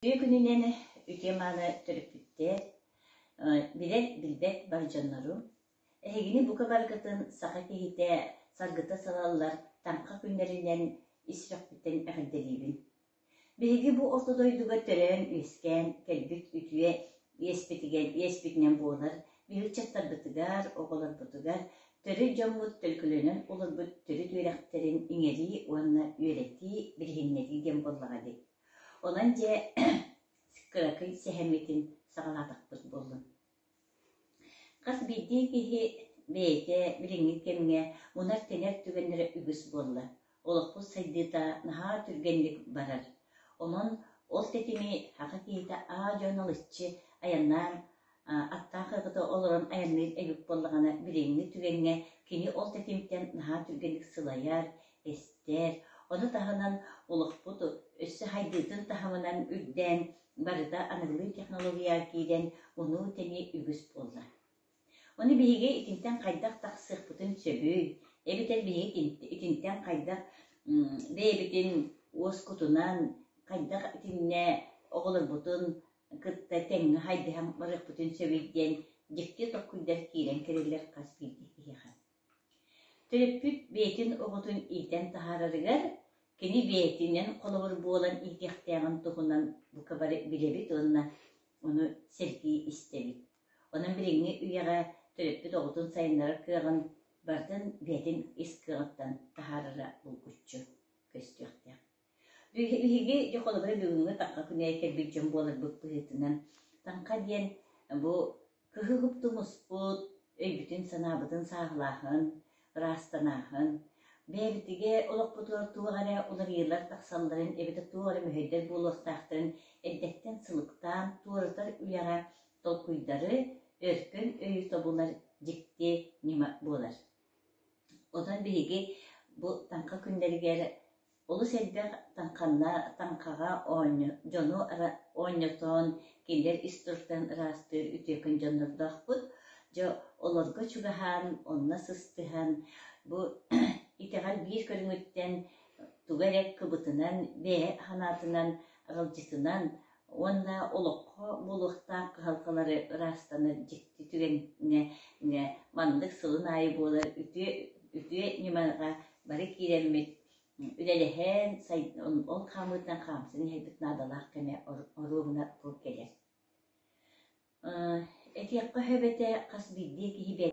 Үтүө күнүнэн үтүө-мааны төрөппүттэр, билэр-билбэт бар дьоннорум! Эһигини бука барыгытын саха киһитэ саргыта салаллар Таҥха күннэринэн ис сүрэхпиттэн эҕэрдэлиибин. Биһиги бу орто дойдуга төрөөн-үөскээн кэлбит үтүө иэспитигэр иэспитинэн буолар биһиги ыччаттарбытыгар, оҕолорбутугар төрүт дьоммут төлкөлөнөн олорбут төрүт үөрэхтэрин иҥэрии уонна үөрэтии, билиһиннэрии диэн буоллаҕа дии. Онон дьэ кыракый сэһэммитин саҕалаатахпыт буоллун. Хас биирдии киһи бэйэтэ билиҥҥи кэмҥэ мунар-тэнэр түгэннэрэ үгүс буолла. Олохпут сайдыыта наһаа түргэнник барар. Онон ол тэтими саха киһитэ аа-дьуо налыччы айаннаан аттаах ыгыта олорон айанныыр эбит буоллаҕына, билиҥҥи түгэҥҥэ кини ол тэтимтэн наһаа түргэнник сылайар, эстэр. Ону таһынан олохпут өссө сайдыытын таһымынан үрдээн, барыта аныгылыы технологияҕа киирэн, мунуу-тэнии үгүс буолла. Ону биһиги итинтэн хайдах тахсыахпытын сөбүй, эбэтэр биһиги итинтэн хайдах бэйэбитин уоскутунан, хайдах итиннэ оҕолорбутун кытта тэҥҥэ хайдыһан барыахпытын сөбүй диэн дьикти толкуйдар киирэн кэлэллэр хас биирдии киһиэхэ. Төрөппүт бэйэтин оҕотун иитэн таһаарарыгар кини бэйэтинэн холобур буолан иитиэхтээҕин туһунан бука бары билэбит уонна ону сэргии истэбит. Онон билиҥҥи үйэҕэ төрөппүт оҕотун сайыннарар кыаҕын барытын бэйэтин ис кыаҕыттан таһаарара булгуччу көстүөхтээх. Биһиги дьэ холобура бүгүҥҥү Таҥха күнүгэр кэлбит дьон буоларбыт быһыытынан Таҥха диэн бу кыһы уһуктумуспут, өйбүтүн-санаабытын сааһылааһын, ыраастанааһын, бэйэбитигэр олохпутугар туох эрэ уларыйыылар тахсалларын эбэтэр туох эрэ мэһэйдэр буолуохтаахтарын эрдэттэн сылыктаан туоратар үлэҕэ толкуйдары, өркөн өйү тобулар дьикти ньыма буолар. Онон биһиги бу Таҥха күннэригэр олус элбэх таҥханна таҥхаҕа оонньо дьону оонньотон, кинилэр ис туруктарын ыраастыыр үтүөкэн дьоннордоохпут. Дьэ, олорго чугаһаан, онно сыстыһан, бу итэҕэл биир көрүҥүттэн тугу эрэ кыбытынан, бэйэ санаатынан, аралдьытынан уонна олоххо буолуохтаах кыһалҕалары ыраастанар дьикти түгэҥҥэ маннык сылын аайы буолар үтүө үтүө ньымаҕа бары киирэммит үлэлэһэн, ол хаамыытынан хаамсан иһэрбит наадалаах кэмэ оруобуна бу кэлэр. Этиэххэ сөп этэ, хас биирдии киһи бэйэтэ.